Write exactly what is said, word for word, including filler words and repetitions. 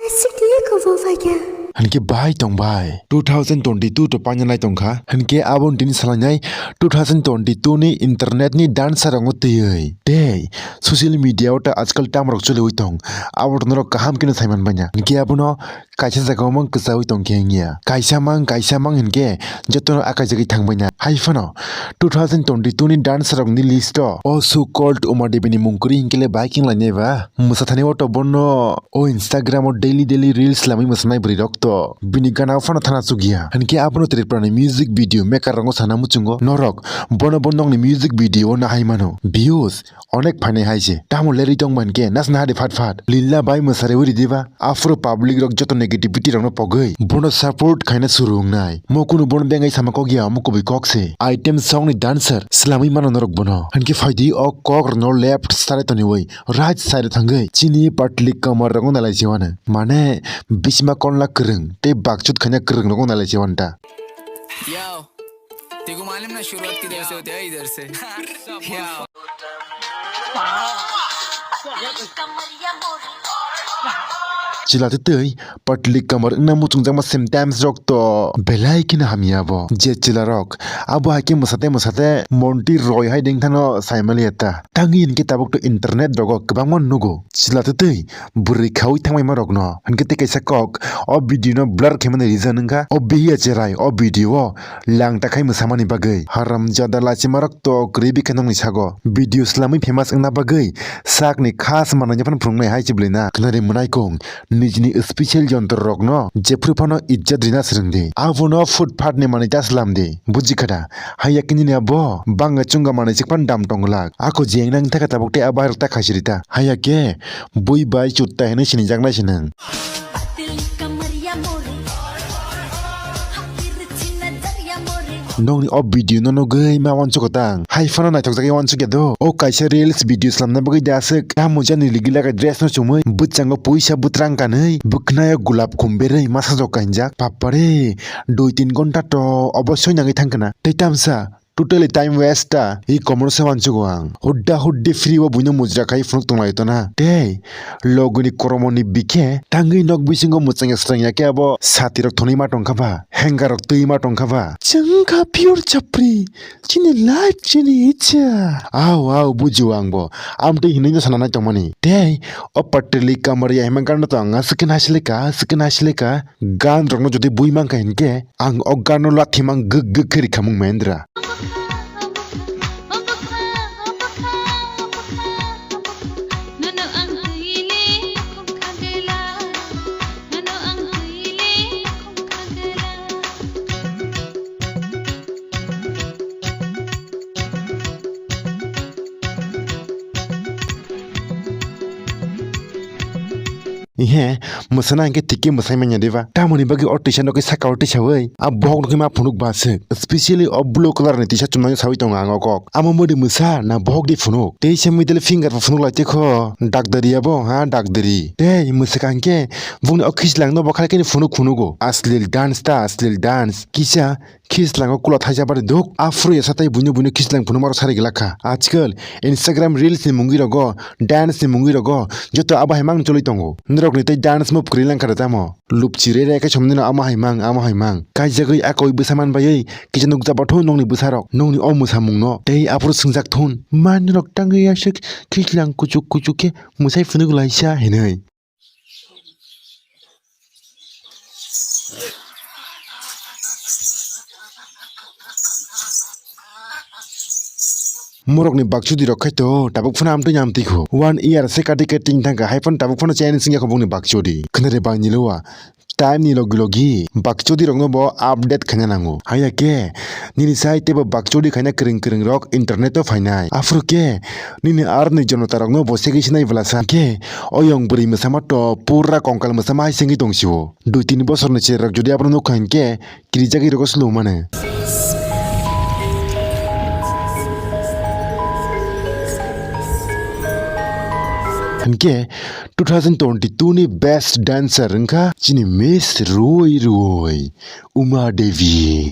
Siktiya kubo phaikha. Hinkhe bai tong bai. Two thousand twenty-two to paina lai tongkha. Hinkhe aboni tini salainai two thousand twenty-two ni internet ni dancer rokno twiwi. Tei social media o ta ajkal tam rok choliwi tong. Abo norok kaham khe no saiman banya. Hinkhe abono kaisa jaga o mang kwchawi tongkhe wngya. Kaisa mang, kaisa mang hinkhe jotono akaijagwi thangbaina. Hai phano two thousand twenty-two ni dancer rokni list o o so called Uma Devi ni mung kwrwi hinkhe le bai khe wnglainai ba? Mwsa thani o to bono o Instagram o daily daily reels lamwi mwsanai bwrwi rok to bini gana o phano thana chukya. Hinkhe abono Tripura ni music video maker rokno sana muchungo norok bono bo nokni music video o nahai mano. Views onek phainai hai se. Tamo lerwi tongmani khe nasna hadi phat phat. Lila bai mwsari uri diba? Aphuru public rok joto negativity rokno pogwi bono support khaina suru wngnai. Mo kunu bono bengai sama kok ya, omo kubui kok se. Item song ni dancer swlamwi mano norok bono. Hinkhe phaidi o kok rokno left side toniwi right side thangwi chini patli kamar rokno nalai se wano. Mane bisma konla kwrwng tei bakchut khaina kwrwng rokno nalai se wanta. Yo, तेरे को मालूम ना शुरुआत किधर से होती है, इधर से। Yo. Chwla tei twi patli kamar wngna muchungjakma sometimes rok to belai kheno hamya bo. Je chwla rok abo hai khe mwsate mwsate monti roi hai dengthano saimaliya ta. Tangwi hinkhe tabuk to internet rogo kwbangma nugo. Chwla tei twi bwrwi khaui thangbaima rokno. Hinkhe tei kaisa kok o video no blur khaimani reason wngkha o bihiya cherai o video o lang ta khai mwsamani bagwi. Haramjada lachima rok to kwrwi bikha nokni sago video swlamwi famous wngna bagwi sakni khas manwi phano phunuknai hai chiblina. Khnari mwnaikung nijini special jontro rokno jephru phano ijjat rina swrwngdi. Abono footpath ni manwi ta swlamdi. Bujikha da? Haiya khe nini abo bangla chunga manwi chikpan dam tonglak. Ako jeng nang thaka tabuk tei abo hai rok ta khaisiri ta. Haiya khe bui bai chutta hinwi sinijaknai se nwng. Nokni o video no nugwi ma wansukgo tang. Hai phano naithokjagwi wansukya do. O kaisa reels video slamna bagwi da aswk. Tamo jani ligi laga dress no chumui bwchango puisa bwtrang kanwi bwkhnayo gulab khum berwi masa jok kainjak. Papare, dui tin ghonta to obossoi nangwi thangkha na. Tei tamsa totally time waste ta, e komorno se wansukgo ang. Hudda huddi free o buino mujra khai phunuk tonglai tona. Tei logoni koromoni bikhe tangwi nok bisingo mwchangya swrangya khe abo satirok thonwi ma tongkha ba, hengarok twi ma tongkha ba. Chwng kha pure chapri, chini life chini icha. Au, au, bujio angbo. Amtwi hinwi no sana nai tongmani. Tei o patili kamari ya hima gana to ang aswk khe naisle ka, aswk khe naisle ka. Gan rokno jodi bui mankha hinkhe ang o gan no lathi mang gwk gwk khe rikhamung Mahendra. Ihe, mwsana hinkhe tikhe mwsai manya diba? Tamoni bagwi o tisa nokhe saka o tisawi a bohok nokhe ma phunuk ba se. Specially o blue colour ni tisa chumnai sawi tongo ang o kok. Amo modi mwsa na bohok di phunuk? Tei se middle finger bo phunuk lai tikho. Dakdari abo, ha, dakdari. Tei mwsaka hinkhe bongni o khichlang no bo khaikhe phunuk phunugo. Aslil dance ta, aslil dance. Kisa Khichlango kula thaisa bari duk. Aphuru ya satai buino buino khichlang phunukmarok sari glak kha. Ajkal Instagram reels ni mungwi rogo, dance ni mungwi rogo, joto abo hai mang choli tongo. Norokni tei dance move kwrwi lang kha da tamo? Lupchi re re khe somni no amo hai mang, amo hai mang. Kaijagwi akoi bwsa man baiwi kisa nukjaba thun nokni bwsarok, nokni o mwsamungno. Tei aphuru swngjak thun. Ma norok tangwi aswk khichlang kuchuk kuchuk khe mwsai phunuk laisa hinwi. Morokni bakchudi rok khai to tabuk phano amtwi amtwi kho. One year se kati khe ting thangkha, hai phano tabuk phano chayani singya kho bongni bakchudi. Khnare bangni lowa. Time ni logi logi bakchudi rokno bo update khaina nango. Haiya khe nini sai teibo bakchudi khaina kwrwng kwrwng rok internet o phainai. Aphuru khe nini arni jonota rokno bo segwi sinai bwlasa khe oyong bwrwi mwsama to pura kongkal mwsama hai sengwi tongsio. Dui tin bosorni cherrok jodi abono nukha hinkhe kirijagwi rogo slumano. Hinkhe two thousand twenty-two ni best dancer wngkha chini Miss Rui Rui, Uma Devi.